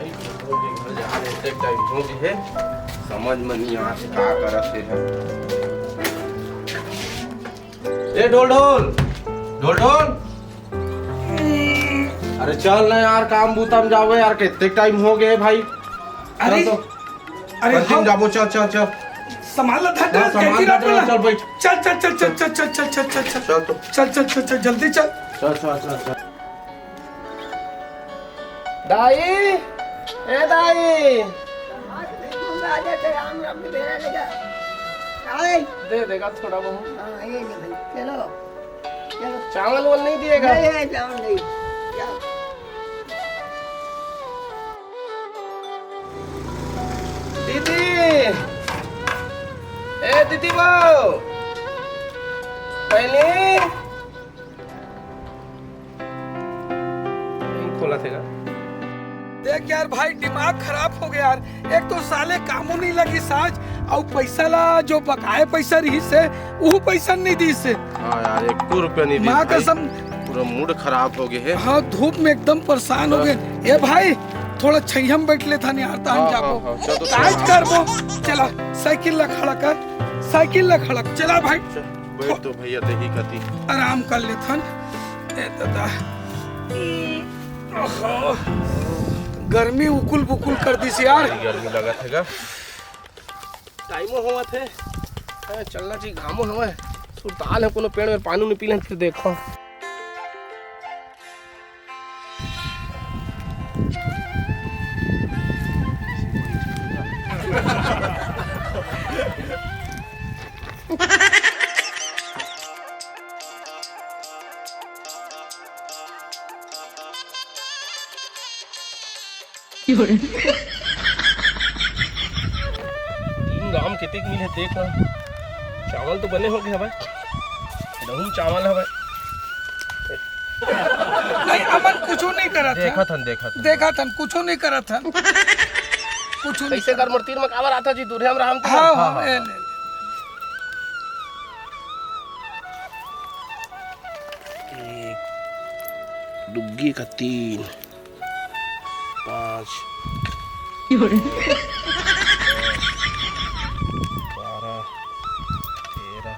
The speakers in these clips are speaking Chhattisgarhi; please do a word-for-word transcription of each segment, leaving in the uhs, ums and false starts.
भाई, ढोलढोल के घर जा रहे, एक टाइम हो गए है, समझ में नहीं आ रहा का करत हे। ए ढोलढोल, ढोलढोल, अरे चल ना यार, काम बूता में जावे यार, कितने टाइम हो गए भाई। अरे, चल तो, अरे, बंटी में हाँ। जाबो, चल, चल, चल। सामान ला धर, हाँ, सामान धर, चल, बैठ। चल, चल, चल, चल, चल, चल, चल, चल, चल, चल। चल तो। चल, चल, चल, चल, जल्दी चल। चल, चल, चल, चल। दाई, ए दाई। दे देगा थोड़ा बहुत। हाँ, ये ले भाई, चलो। चलो। चावल वावल नहीं दिएगा? नहीं, नहीं, चावल नहीं। जाओ। दीदी, ए दीदी वो, पहले नहीं खोला थे का? देख यार भाई, दिमाग खराब हो गया यार। एक तो साले कामों नहीं लगी साँझ, अउ पैसा ला जो बकाए पैसा रही से, वो पैसा नहीं दी से। हाँ यार, एक रुपया नहीं दी माँ भाई। कसम। पूरा मूड खराब हो गया है। हाँ, धूप में एकदम परेशान हो गए। ए भाई, थोड़ा छैया में बैठ ले था नहीं यार, तान हाँ, जाबो। हाँ, हाँ, चल तो काज करबो। चला, साइकिल ला खड़ा कर, साइकिल ला खड़ा कर। चला भाई। चल, बैठ तो भैया, देखी कती। आराम कर लेथन। ए दादा। ओहो। गर्मी उकुल बुकुल कर दिस यार। बड़ी गर्मी लगत हे गा। टाइमो होवत हे। ए, चलना चाहिए, घामो हवय। सुरताल हे, कोनो पेड़ में पानी उनी पी लें, फिर देखो। तीन गाम केतेक मिले देख ना। चावल तो बने हो गए हवय, गहूम चावल हवय। नहीं, हमन कुछो नहीं करत हन। देखत हन, देखत हन। देखत हन, कुछो नहीं करत हन। कुछो नहीं कैसे करत। कर मोर तीर में काबर आता जी, दूरिया में रहम तो। हाँ, हाँ, हाँ, हाँ। ए, ले, ले। एक, दुग्गी का तीन। पाँच, बारह, तेरह,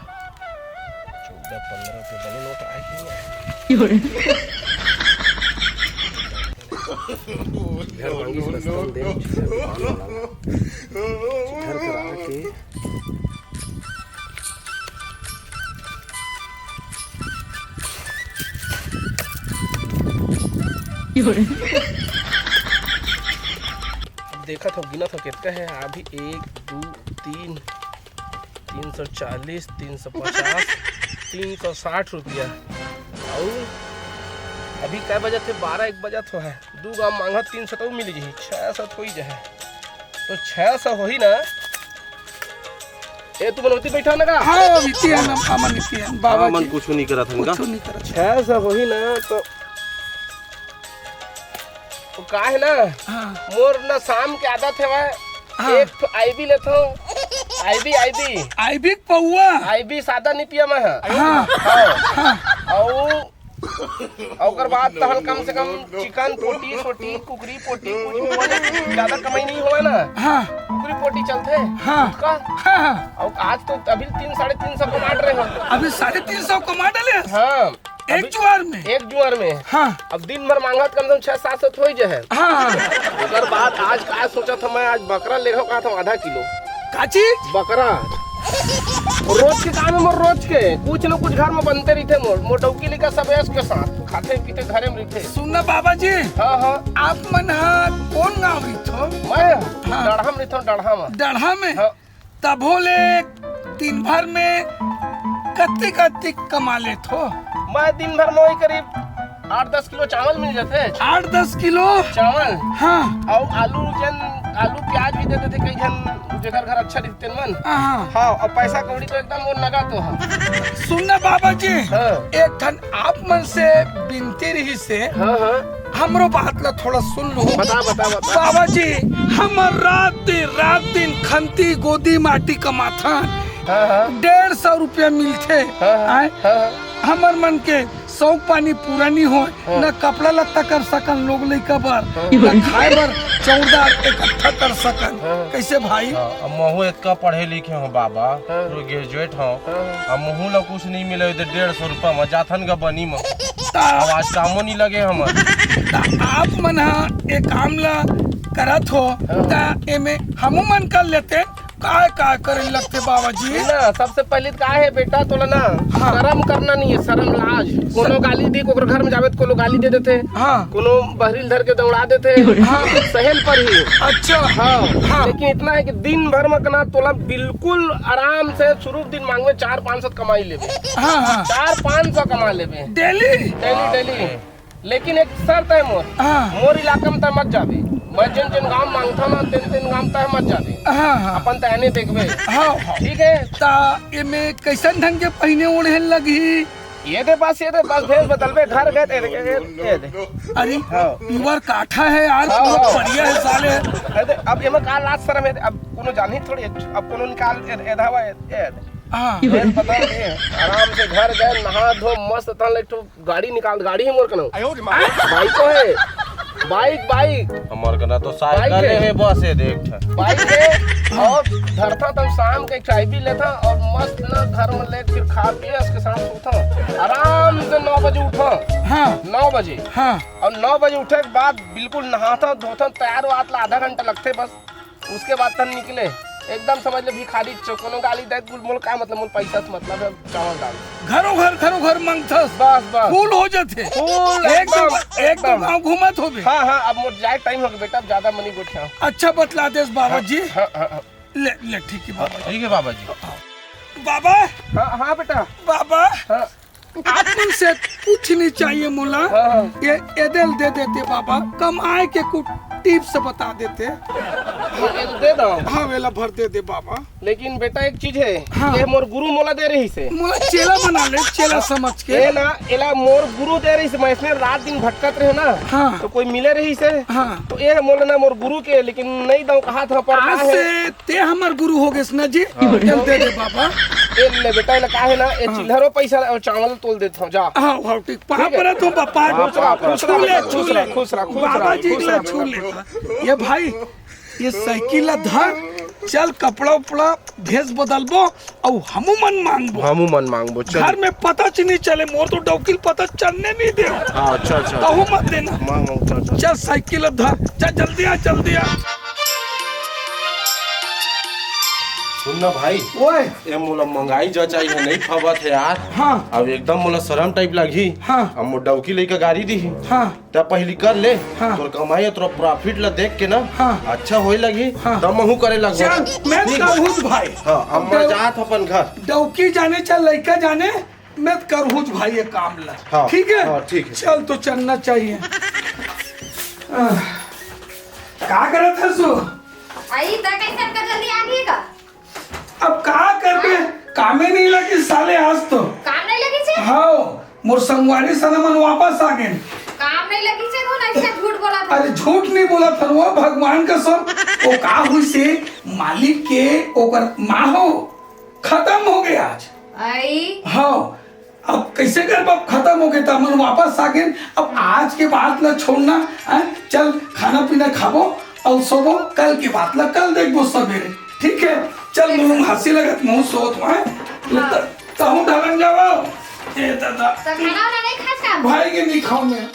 चौदह, पन्द्रह रुपये बने नोट आए कि नहीं आए? घर मांगी से रस्ता में दे, चिल्हर दुकान वाला। चिल्हर करा के अब देखत हो, गिनत हो, कितना है अभी? एक, दो, तीन, तीन सौ चालीस, तीन सौ पचास, तीन सौ साठ रुपया। अउ अभी कै बजत हे? बारह एक बजत हो है। दू गाम मांगत तीन सौ तो मिल जही, छह सौ तो होई जाए। तो छह सौ होही ना। ए, तू मनोती बैठा ना का? हाँ, इतिहान, हमन इतिहान, बाबा हमन जी। कुछ नहीं करत हन का? कुछ नहीं करत। छह सौ होही ना तो, तो का है ना? हाँ। मोर ना शाम के आदत है वह, हाँ। एक ठो आईबी लेथो, आईबी, आईबी। आईबी पौवा। आईबी सादा नहीं पिया मैं, हाँ। हाँ। हाँ। और ओकर बाद तहन कम से कम चिकन पोटी सोटी, कुकरी पोटी, कुछ भी बने, ज्यादा कमाई नहीं होवे ना। हाँ। कुकरी पोटी चलथे। हाँ। का? हाँ, हाँ। और आज तो अभी तीन, साढ़े तीन सौ कमा रहे हो। अभी साढ़े तीन सौ कमा डाले? हाँ। एक अभी जुआर में? एक जुआर में। हाँ। अब दिन भर मांगत कम से कम छह सात सौ तो हो ही जाए। हाँ, हाँ। ओकर बाद आज का सोचा था मैं, आज बकरा ले रहा हूँ, कहा था आधा किलो। काची? बकरा। रोज के काम है मोर, रोज के कुछ न कुछ घर में बनते रहिथे मोर, मोर डौकी लिखा सब ऐश के साथ खाते पीते घरे में रहिथे। सुन ना बाबा जी, हाँ, हाँ। आप मन हा कौन गाँव रहिथो? मैं हाँ। डढ़ा में रहिथो, डढ़ा में। डढ़ा में? हाँ। तभो ले दिन भर में कत्ती कत्ती कमा लेथो? मैं दिन भर में वही करीब आठ दस किलो चावल मिल जाते। आठ दस किलो? चावल। हाँ। और आलू जन, आलू प्याज भी दे देथे कई झन जेकर घर अच्छा रहिथे मन। हाँ। हाँ, और पैसा कौड़ी तो एकदम वो नगा तो है। सुन ना बाबा जी, हाँ। एक ठन आप मन से बिनती रही से, हाँ, हाँ। हमरो बात ला थोड़ा सुन लो। बता, बता, बता। बाबा जी, हम रात दिन, रात दिन खंती गोदी माटी कमाथन, हाँ, हाँ। डेढ़ सौ रुपया मिलथे। हाँ, हाँ। आय? हाँ, हाँ। हमर मन के शौक पानी पूरा नहीं होय, हाँ। न कपड़ा लत्ता कर सकन लोग लइका बर, हाँ। न खाए बर चौरदार इकट्ठा कर सकन। हाँ। कैसे भाई? हाँ, अब महू इतना पढ़े लिखे हो बाबा, हाँ। ग्रेजुएट हो, हाँ। अब महू ला कुछ नहीं मिले तो डेढ़ सौ रुपया में जाथन का बनी में। ता अब आज कामो नहीं लगे हमर। ता आप मन हा ए काम ला करत हो, हाँ। ता एमे हमू मन कर लेते। काय काय करे लगथे बाबा जी? ना, सबसे पहले तो का है बेटा, तोला ना हाँ। शर्म करना नहीं है, शर्म लाज। कोनो गाली दी, ओकर घर में जावे तो कोनो गाली दे देथे, हाँ। कोनो बहरील धर के दौड़ा देथे, हाँ। सहेल पर ही। अच्छा। हाँ। हाँ। लेकिन इतना है कि दिन भर में कना तोला बिल्कुल आराम से शुरू दिन मांगवे चार पाँच सौ कमाई लेबे। हाँ, हाँ। चार पाँच सौ कमा लेबे। डेली? Daily, daily. लेकिन एक शर्त है मोर, हाँ। मोर इलाका में तय मत जाबे। मैं जिन जिन गांव मांगता ना, तिन तिन गांव तय मत जाबे। हाँ, हाँ। अपन तय नहीं देखबे। हाँ, हाँ। ठीक है? ता एमे कैसन ढंग के पहिने ओढ़े लगही? ये दे बस, ये दे बस, भेष बदलबे, घर गए, ये दे, ये दे, ये दे। अरे, हाँ। प्योर काठा है यार, हाँ, बहुत हाँ। बढ़िया है साले। अरे, अब एमे का लाज शर्म है, अब कोनो जानी थोड़ी, अब कोनो निकाल, ये दे, ये दे, ये दे। हाँ। भेष बदल के आराम से घर गए, नहा धो, मस्त तन ले, एक ठो गाड़ी निकाल, गाड़ी ही मोर कनो। आयो रे माँ। बाइको है, बाइक, बाइक। हमर कना तो बाइक साइकिल है। है, बस है, देख ठा। बाइक है, और धरता तब शाम के चाय भी लेता और मस्त ना घर में ले फिर खा पिए, उसके साथ सोता। आराम से नौ बजे उठा। हाँ। नौ बजे। हाँ। और नौ बजे उठे के बाद बिल्कुल नहाता धोता, तैयार हुआ, आत ला आधा घंटा लगते बस। उसके बाद तन निकले, एकदम समझ ले भिखारी चो-, कोनो गाली दे, बोल, मोल का मतलब, मोल पैसा से मतलब है, चावल दाल। घरों घर, घरों घर मंगथस। बस, बस। फुल हो जाथे। फुल, एक एकदम, दो, एक दो एकदम। गांव घूमत होबे। हाँ, हाँ, अब मोर जाए टाइम हो गया बेटा, अब ज्यादा मनी गोठिया। अच्छा बतला देस बाबा हाँ, जी। हाँ, हाँ, हाँ। ले, ले, ठीक है बाबा। ठीक है बाबा जी। बाबा। हाँ, हाँ बेटा। बाबा। हाँ। आप मन से कुछ नहीं चाहिए मोला। हाँ, हाँ। ये एदे ल दे देते बाबा, कमाए के कुछ टिप्स बता देते। ये दे दो। हाँ, वेला भर दे दे बाबा। लेकिन बेटा एक चीज है, हाँ। ये मोर गुरु मोला दे रहिसे। मोला चेला बना ले, चेला समझ के। ये ना, एला मोर गुरु दे रहिसे, मैं इसने रात दिन भटकत रहे ना, हाँ। तो कोई मिले रहिसे। हाँ। तो ये मोला ना मोर गुरु के, लेकिन नहीं दऊं कहा था, पर आज ना है। से ते हमर गुरु हो गेस ना जी। हाँ। चल दे दे बाबा। ए ले बेटा, एला का है ना, ए हाँ। चिल्हरो पैसा और चावल तोल देत हूँ, जा। हाँ, हाँ, ठीक। पाँव ठीक है। परत हूँ बापा। हाँ, हाँ, हाँ, छू ले, खुश छू रह, ले। खुश रह, खुश रह, खुश रह, बाबा जी खुश ला रह। छू ले। ये भाई, ये साइकिल ला धर, चल कपड़ा उपड़ा भेष बदलबो, अउ हमू मन मांगबो। हमू मन मांगबो, चल। घर में पता च नहीं चले, मोर तो डौकी ल पता चलने नहीं दे। हाँ, चल, चल। तहू मत देना। मांग, मांग, चल, चल। चल साइकिल ला धर, चल जल्दी आ, जल्दी आ। सुन ना भाई, ओए। ये मोला मंगाई जचाई है, नहीं फबत है यार। हाँ। अब एकदम मोला शरम टाइप लगही। हाँ। अब मोर डौकी लइका गारी दिही। हाँ। त पहली कर ले, हाँ। तोर कमाई अउ तोर प्रॉफिट ला देख के ना, हाँ। अच्छा होए लगही, हाँ। तब महू करे लगबो। चल, मैं ठीक। करहूँ भाई। हाँ, अब मैं डौ-, जात अपन घर। डौकी जाने चल, लइका जाने, मैं करहूँ भाई ये काम ला। हाँ, ठीक है? हाँ, ठीक है। चल तो चलना चाहिए। आह, का करत हस तू? आई, त कैसे हमका जल्दी आ गई का? अब का करबे? हाँ? कामे नहीं लगी साले आज तो। काम नहीं लगी छे? हाँ, मोर संगवारी सना मन वापस आ गए। काम नहीं लगी छे तो ना, इसका झूठ बोला था। अरे झूठ नहीं बोला था वो, भगवान कसम। वो का हुई से मालिक के ओकर माँ हो खत्म हो गए आज। आई। हाँ, अब कैसे करबो? अब खत्म हो गए, त हमन वापस आ गए। अब आज के बात ला छोड़ना, हैं? चल खाना पीना खाबो अउ सोबो, कल के बात ला कल देखबो सवेरे, ठीक है? चल, मुंह हंसी लगत, मुंह सोत हुआ है। हाँ। त-, तहूँ ढलन जावा। ए दादा। त खाना वाना नहीं खास का? भाई के नहीं खाऊं मैं।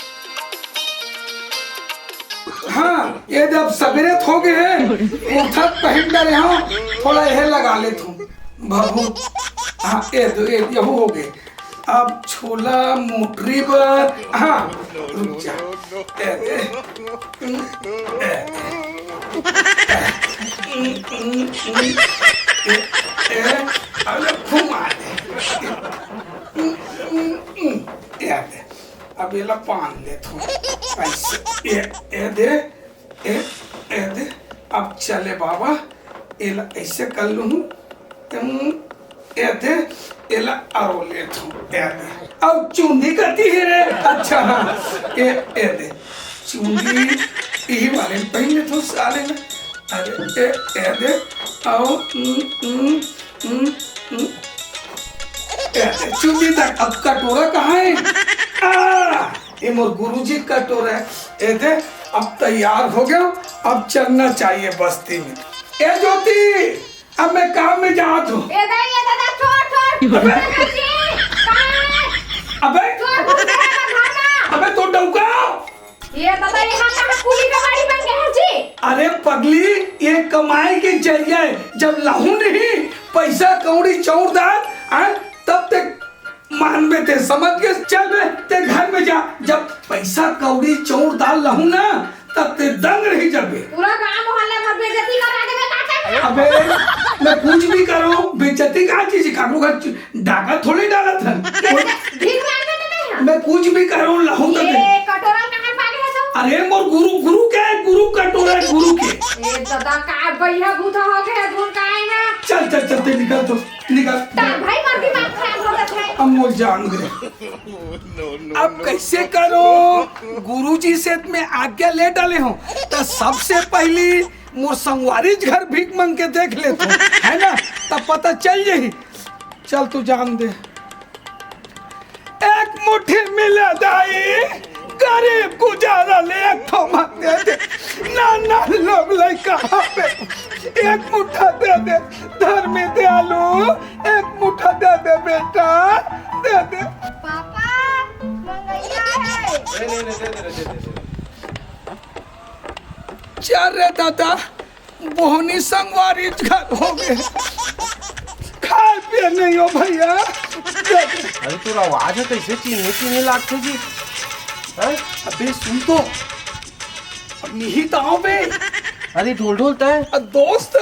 हाँ, ये जब सवेरे हो गए हैं, कुर्ता पहन डरे हो, थोड़ा यह लगा ले तू। बहुत। हाँ, ये दो, ये, ये हो गए। अब छोला मोटरी बर, हाँ, रुक जा। ए, ए, ए, ए, ए, अरे घुमा दे। ए, ए, अब एला बांध लेथों। ऐसे, ए, ए दे। ए, ए दे, अब चले बाबा, एला ऐसे कर लूँ, तुम ए दे, एला अरो लेथों, ए दे। अब चुंदी कती है रे? अच्छा, हाँ, ए, ए दे, चुंदी यही वाले में पहन लेथों साले में। अरे, ए, ए दे, आओ, उम, उम, उम, उम। ए दे, चुंदी तक, अब कटोरा कहाँ है? आ, ये मोर गुरुजी कटोरा हे। ए दे, अब तैयार हो गया, अब चलना चाहिए बस्ती में। ए ज्योति, अब मैं काम में जात हूँ। ए दाई, ए दादा, छोड़, छोड़। अबे। दादाजी, कहाँ है? अबे। छोड़, घुस गया है घर में। अबे, तो डौका। ए दादा, यहाँ कहाँ कूली कबाड़ी बन गया है जी? अरे पगली, ये कमाई के जरिया है। जब लाहूं नहीं पैसा कौड़ी चौरदार, हैं, तब ते मानबे ते, समझ के चल बे, ते घर में जा। जब पैसा कौड़ी चौरदार लाहूं ना, तब ते दंग रही जाबे। पूरा गांव मोहल्ला भर बेइज्जती करा देबे, का करबे? अबे, मैं कुछ भी करूं, बेइज्जती का चीज, काकरो घर डाका थोड़ी डालत हन। भीख मांगबे तो नहीं है। मैं कुछ भी करूं, लाहूं तो ये दे। कटोरा कहाँ पागे है तो? अरे, मोर गुरु, गुरु के, गुरु कटोरा हे, गुरु के। ए दादा, का बइहा भूत हो गया, धुन का है ना? चल, चल, चल, ते निकल तो, निकल। ता भाई, मोर दिमाग खराब हो गया है। हम मोर जान दे। अब कैसे करो? गुरुजी से मैं आज्ञा ले डाले हूँ, तो सबसे पहली मोर संगवारी घर भीख मांग के देख लेते, है ना? तब पता चल जाही। चल तू जान दे। एक मुट्ठी मिले दाई, गरीब गुजारा ले एक ठो मांग दे दे। ना ना लोग लइका हवे, एक मुट्ठा दे दे। धर्मी दयालु, एक मुट्ठा दे दे बेटा, दे दे। पापा, मंगैया है। नहीं, नहीं, नहीं, दे दे, दे दे, दे दे। चल रे दादा, बोहनी संगवारी घर हो गए, खाए पिए नहीं हो भैया। अरे तोर आवाज है कैसे चीनी चीनी लागथे जी? हैं? अबे सुन तो, अब निहित आओ बे। अरे ढोल ढोल तय। अ, दोस्त।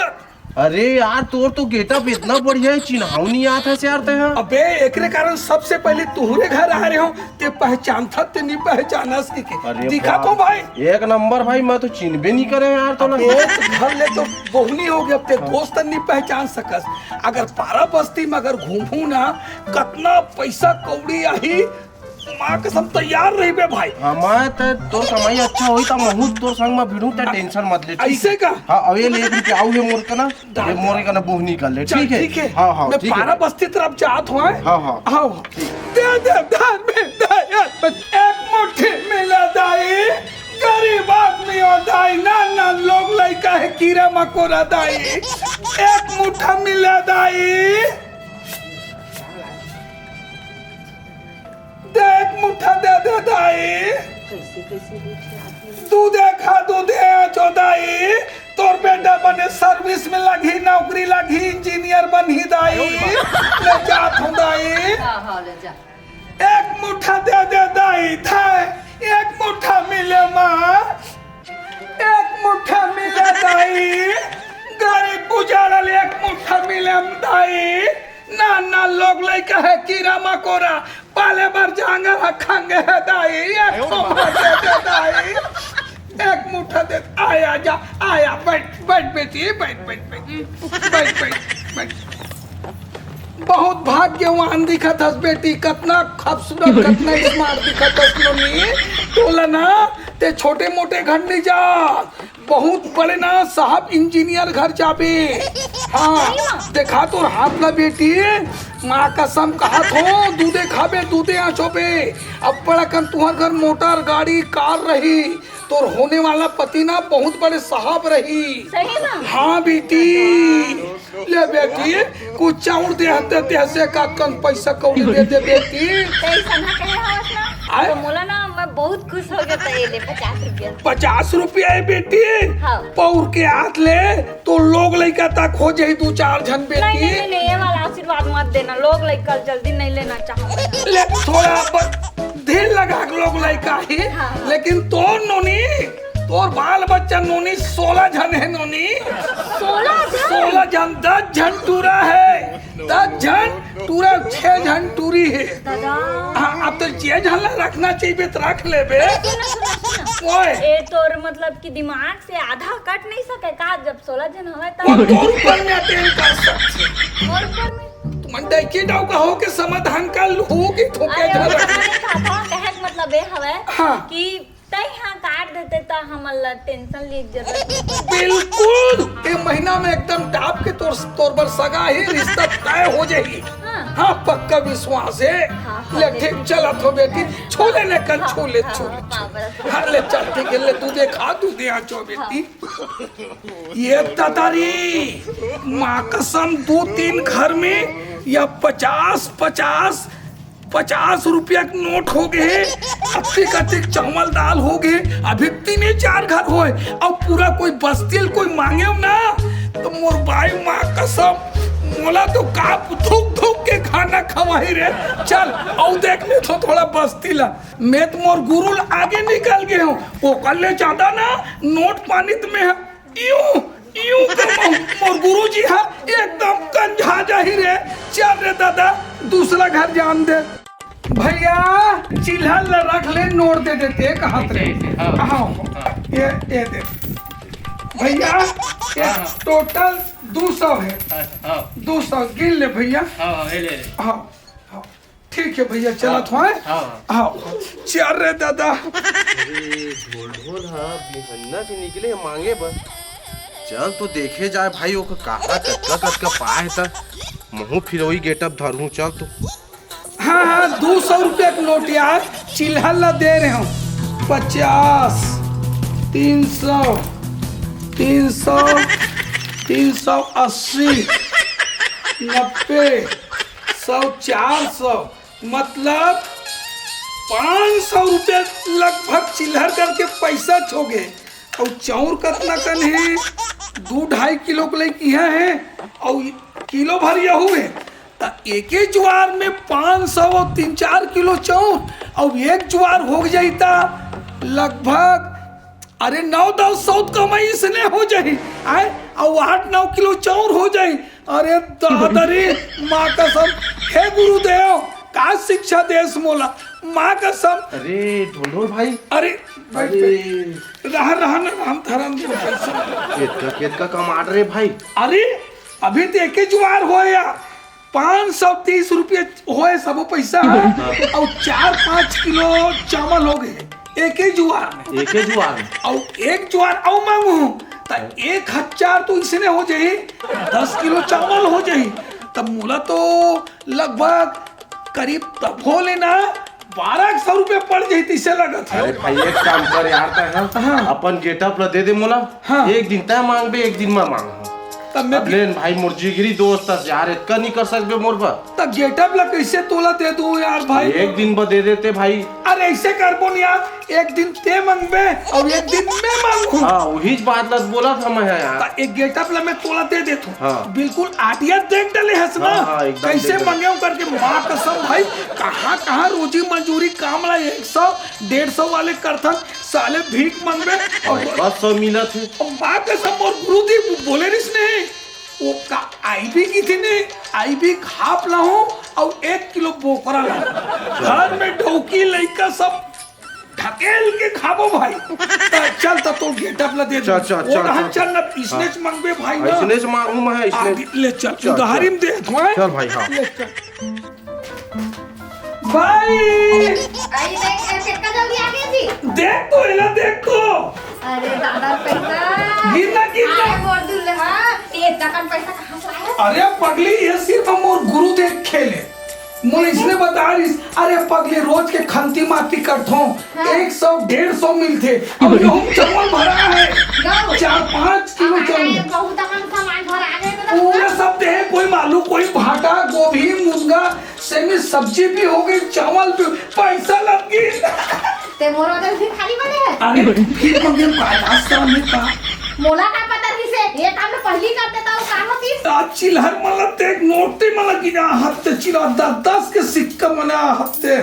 अरे यार तोर तो गेटअप इतना बढ़िया है, चिन्हाव नहीं आता से यार तय। अबे एकरे कारण सबसे पहले तुहरे घर आ रहे हो। ते पहचानथस ते नी पहचानस कहिके। अरे दिखा बाप। तो भाई। एक नंबर भाई, मैं तो चिन्हबे नी करे यार तोला। अबे, घर ले तो बोहनी हो गया, अब ते हाँ। दोस्त नी पहचान सकस। अगर पारा बस्ती में अगर घूमहू ना, कतना पैसा कौड़ी आही, माँ कसम तैयार रहिबे भाई। हाँ, मैं ते तोर कमाई अच्छा होई त महूँ तोर संग में भिड़ूं, ते टेंशन मत ले, ठीक ऐसे है? का? हाँ, अब ये ले एक रुपया आऊ है मोर कना। ये मोरे कना बोहनी कर ले, चल, ठीक है? ठीक है। हाँ, हाँ, मैं ठीक है। पारा बस्ती तरफ जात हूँ, हैं? हाँ, हाँ। हाँ, हाँ। दे दे, धर्मी दयाल, एक मुट्ठी मिले दाई, गरीब आदमी हो दाई, ना ना लोग लइका है कीड़ा मकोड़ा दाई, एक मुट्ठा मिले दाई, दे एक मुट्ठा दे दे दाई। कैसे, कैसे दूध खिलाती है? दूधे खा दूधे आचो दाई, तोर बेटा बने सर्विस में लगही, नौकरी लगही, इंजीनियर बनही दाई। ले जात हूँ दाई। हाँ, हाँ, ले जा। एक मुट्ठा दे दे दाई, थाय, एक मुट्ठा मिले माँ, एक मुट्ठा मिले दाई, गरीब गुजारल एक मुट्ठा मिले दाई, ना ना लोग लइका है कीड़ा मकोड़ा, पाले बर जांगर ह खंगे हे दाई, एक ठो मार दे दे दाई, एक मुट्ठा दे, आया जा, आया, बैठ, बैठ बेटी, बैठ, बैठ, बैठ, बैठ, बैठ, बैठ। बहुत भाग्यवान दिखत हस बेटी, कतना खूबसूरत, कतना स्मार्ट दिखत हस नोनी। तोला ना, ते छोटे मोटे घर नहीं जा, बहुत बड़े ना साहब इंजीनियर घर जाबे। हाँ, सही में? देखा तोर हाथ ला बेटी, माँ कसम कहत हो, दूधे खाबे, दूधे आँचोबे। अब बड़ा कन तुहर घर मोटर, गाड़ी, कार रही, तोर होने वाला पति ना बहुत बड़े साहब रही। सही में? हाँ बेटी। ले बेटी, कुछ चाउर दे हते, दे से का कन पैसा कौड़ी दे दे बेटी। ते ऐसा ना कहे हवस ना। आय? तो मोला ना, मैं बहुत खुश हो गया था, ये ले पचास रुपया। पचास रुपया है बेटी? हाँ। पौर के हाथ ले, तो लोग लइका तक हो जाई दू चार झन बेटी। नहीं, नहीं, नहीं, नहीं, ये वाला आशीर्वाद मत देना, लोग लइका जल्दी नहीं लेना चाहते। ले थोड़ा बस दिल लगा के लोग लइका ही, हाँ, हाँ। लेकिन तोर नोनी, तोर बाल बच्चा नोनी सोलह झन है नोनी। सोलह झन? सोलह झन, दस झन टूरा है। दस झन टूरा, छह झन टूरी है। दादा। हाँ, अब तो छह झन ला रखना चाहिए, तो रख लेबे। सुनो, सुनो, सुनो। ओए। ए, तोर मतलब कि दिमाग से आधा कट नहीं सके का, जब सोलह झन हवे तब? वो तोर ऊपर में अटेंड कर सकते। और ऊपर में? तुमन डैकी डौका हो के समाधान कर लू कि थोके अरे, झन वो रख। नहीं था, था, कहे के मतलब ए हवे हाँ। कि तैं हा काट देते त हमन ला टेंशन लिए के जरूरत नहीं पड़े। बिल्कुल, ए महीना में एकदम टाप के तोर, तोर बर सगा ही रिश्ता तय हो जाही। हाँ। हाँ, पक्का विश्वास हे। हाँ, हाँ, ले, ले, ठीक, ले। चलत हों बेटी, छू ले, ले, कन हाँ, छू ले, हाँ, छू ले, हाँ, छू। बराबर। हाँ, ले, चल, ठीक हे, ले, तू देखा, तू दे, आ, छू बेटी। हाँ। ये ददा रे, माँ कसम, दू तीन घर में या पचास, पचास, पचास रुपया के नोट हो गे हे। अतिक अतिक चावल दाल हो गे हे। अभी तीने चार घर होय, अउ पूरा कोई बस्ती ल कोई मांगे ना, त मोर बाई माँ कसम, मोला तो का धुक धुक के खाना खवाही रे। चल, अउ देख लेथों थोड़ा बस्ती ला। मैं तो मोर गुरु ल आगे निकल गे हों, ओकर ले ज्यादा ना नोट पानी त मैं ह यूं, यूं तो मोर, मोर गुरुजी ह एकदम कंझा जाही रे। चल रे ददा, दूसरा घर जान दे। भइया, चिल्हर ल रख ले, नोट दे देते, कहत रे। हाँ। हाँ, हाँ। ये, ये दे। भइया, ये हाँ, हाँ। टोटल दू सौ हे। हाँ, हाँ। दू सौ गिन ले भइया। हाँ, हाँ, ये ले, ले। हाँ, हाँ। ठीक हे भइया, चलत हों, हैं? हाँ। हाँ, चल रे ददा। अरे, ढोल ढोल ह बिहन्ना के निकले हे मांगे बर। चल तो देखे जाय भाई, ओकर कहाँ कतका कतका पाय हे त महूँ फिर ओही getup धरहूँ, चल तो। हाँ, हाँ, दू सौ रुपया के नोट यार, चिल्हर ला दे रहे हों। पचास, तीन सौ, तीन सौ, तीन सौ अस्सी, नब्बे, सौ, चार सौ, मतलब पाँच सौ रुपया लगभग चिल्हर करके पैसा छो गे। अउ चाउर कतना कन हे? दू ढाई किलो के लइक इहाँ हे, अउ किलो भर यहू हे। त एके जुवार में पाँच सौ अउ तीन चार किलो चाउर, अउ एक जुवार हो जाही त लगभग अरे नौ दस सौ त कमाई इसने हो जाही, आय, अउ आठ नौ किलो चाउर हो जाही। अरे दादा रे, माँ कसम, हे गुरुदेव, का शिक्षा देस मोला, माँ कसम। अरे ढोलढोल भाई, अरे, बैठ, अरे। बैठ। रहा, रहा ना, राम धरम दे पैसा। केतका, केतका कमात रे भाई। अरे, अभी तो एके जुवार होय या, पाँच सौ तीस रुपया होय सबो पैसा, हाँ। अउ चार पाँच किलो चावल हो गे एके जुवार में। एके जुवार में। अउ एक जुवार अउ मांगहूँ, त एक हजार तो इसने हो जाही, दस किलो चावल हो जाही, त मोला तो लगभग करीब तभो ले ना बारह सौ रुपया पड़ जाही, तइसे लगत हे। अरे भाई, एक काम कर यार, तैं ह हाँ। अपन getup ला दे दे मोला। हाँ। एक दिन तैं मांगबे, एक दिन मैं मांगहूँ। तब मैं अब लेन भाई, मोर जिगरी दोस्त हस यार, एतका नइ कर सकबे मोर बर। त getup ला कइसे तोला दे दूँ यार भाई? एक दिन बर दे देते भाई। अरे अइसे करबो न यार, एक दिन तैं मांगबे अउ एक दिन मैं मांगहूँ। हाँ, उहीच बात ला बोलत हँव मैं ह यार। त एक getup ला मैं तोला दे देथों। हाँ। बिल्कुल आटिया देख डले हस ना, हाँ, हाँ, एकदम कइसे देख डले। मांगेंव करके, माँ कसम भाई, कहाँ, कहाँ रोजी मजूरी काम ला एक सौ, डेढ़ सौ वाले करथन, साले भीख मांगबे अउ अउ बस सौ मिलत हे। अउ माँ कसम मोर गुरुजी बोले रिहिस नहीं, ओ का IB किथे ने, IB half लाहूँ अउ एक किलो बोकरा लाहूँ। घर में डौकी लइका सब ढकेल के खाबो भाई। त चल त तोर getup ला दे चल, दे। चल, ओ चल, रहा चल। चल न, इसने हाँ। च मांगबे भाई हाँ, ना। इसने च मांगहूँ मैं, इसने आ, ले चल, चल, उधारी चल। में दे, हैं? चल भाई, हाँ। ले चल। भाई! आई देख, ए, कितना जल्दी आ गए जी। देख तो, एला देख तो। अरे दादा, पैसा। गिन ना, गिन ना। आए मोर दुल्हा, ये इतना कन पैसा कहाँ से आया? अरे पगली, ये सिर्फ मोर गुरु देख खेले। मोला इसने बता रहिस, अरे पगली, रोज के खंती माती करथों, हाँ। एक सौ डेढ़ सौ मिलथे। अब ये हम चावल भरा है, गाओ। चार पाँच किलो अरे, चावल। बहुत अकन सामान भरा गए तो पूरा सब दे, कोई आलू, कोई भाटा, गोभी, मुनगा, सेमी सब्जी भी हो गई, चावल भी, पैसा लग गई। ते मोर वजह से खाली बने है। अरे, फिर मगर बाजार सामने का। मोला का पता किसे, ये काम में पहली कर देता हूँ, का होती? आज चिल्हर मला देख, नोटे मला गिना हत्ते चिल्हर, दस, दस के सिक्का मना हत्ते।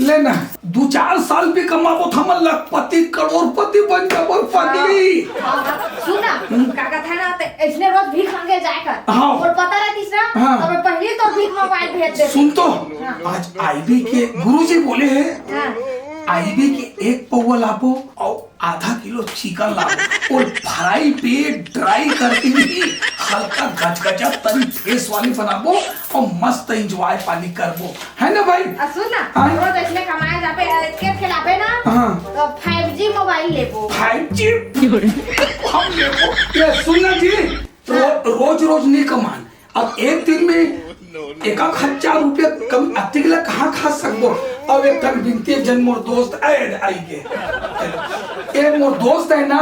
लेना, दू चार साल भी कमाबो, त हमन लखपति, करोड़पति बन जाबो, पगली। हाँ, हाँ, सुन ना, हम्म। का कहत है ना, ते ऐसने रोज भीख मांगे जाए कर। हाँ। और पता रहतीस ना, हाँ। तो मैं पहले तो भीख मंगवाए भेज देती। सुन तो, हाँ। आज IB के गुरुजी बोले हैं, हाँ। IB के एक पौवा लाबो और आधा किलो चिकन लाबो और fry पे dry करके भी हल्का गजगजा तरी face वाली बनाबो और मस्त enjoy पानी करबो, है ना भाई? आ, सुन ना, हाँ। रोज ऐसने कमाए जाबे, के खिलाबे ना, हाँ। तो five G mobile लेबो। Five G? हम लेबो। ये सुन ना जी, रो-, हाँ। रोज रोज नहीं कमान, अब एक दिन में एक आध हजार रुपया कम अतिक ला कहाँ खा सकबो? अब एक ठन बिनती, एक जन मोर दोस्त ऐड आई गे। ए मोर दोस्त है ना,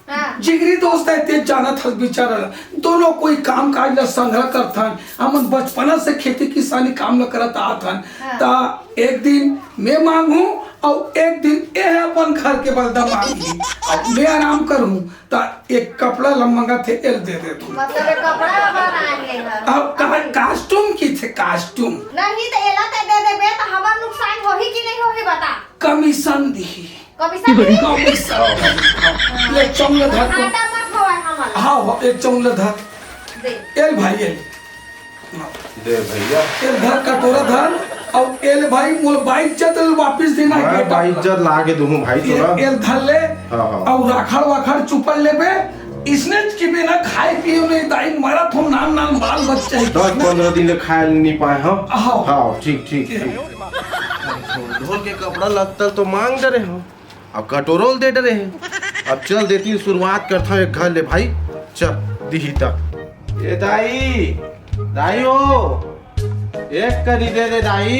हाँ। जिगरी दोस्त है, ते जानत हस बेचारा ला। दोनों कोई काम काज ला संघरा करथन। हमन बचपना से खेती किसानी काम ला करत आत हन। हाँ। ता एक दिन मैं मांगू अउ एक दिन ए अपन घर के बलदा मांगही। अब मैं आराम करूँ ता एक कपड़ा ला मंगत हे, एल दे दे तू। मतलब ये कपड़ा हमारा आएंगे घर। अब का-, कास्टूम की थे, कास्टूम। नहीं तो एला ते दे देबे तो हमार नुकसान होही कि नहीं होही बता। कमीशन दिही। कमीशन दिही? कमीशन। ले चौंग धर को। घाटा मत होए हमन। हाँ, हाँ, एक चौंग धर। दे। एल भाई, एल। दे भैया। एल धर कटोरा धर, अउ एल भाई मोर बाइज्जत ल वापिस देना मैं है। बाइज्जत ला के दूहूँ भाई तोला। एल धर ले, हाँ, हाँ। अउ राखड़ वाखड़ चुपल लेबे, इसने कि बिना खाए पिए नहीं दाई मरत हो, नान नान बाल बच्चा है। दस पन्द्रह दिन ले खाए नहीं पाए हो। हाँ। हाँ, ठीक, ठीक, ठीक। ढोल के कपड़ा लत्ता तो मांग दे रहे हो। अब कटोरो ल दे डरे हे। अब चल देती, शुरुआत करथंव एक घर ले भाई। चल, दिही त। ए दाई, दाई हो, एक कनी दे दे दाई,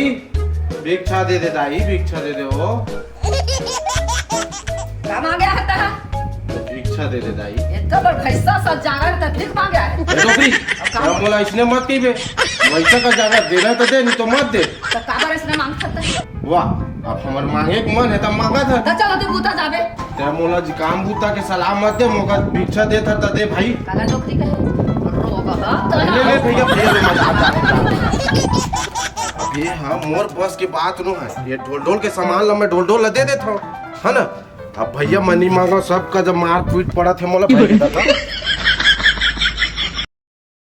भिक्षा दे दे दाई, भिक्षा दे दे हो। का मांगे हे त? भिक्षा दे दे दाई। इतना बड़ भैंसा सब जाना है त भीख मांगे हे। ए डोकरी, अब का? अब मोला इसने मत कहिबे, वैसा का ज्यादा देना तो दे, नहीं तो मत दे। तो काबर इसने मांग सकता है? वाह, अब हमर मांगे के मन हे, त मांगत हे। त चलो, तू बूता जाबे। ते मोला जी काम बूता के सलाह मत दे, मोका भिक्षा देत हे, त दे भाई। काला डोकरी कहे? रोग ह, तो ले, ले, भैया, भैया, ले, मत, मत, मत। अब ये ह, मोर बस के बात नो हे। ये ढोल ढोल के सामान ला मैं ढोल ढोल ला दे देत हंव, है ना? अब भैया मनी मांगो, सबका जब मार पीट पड़त हे मोला, भाई दादा।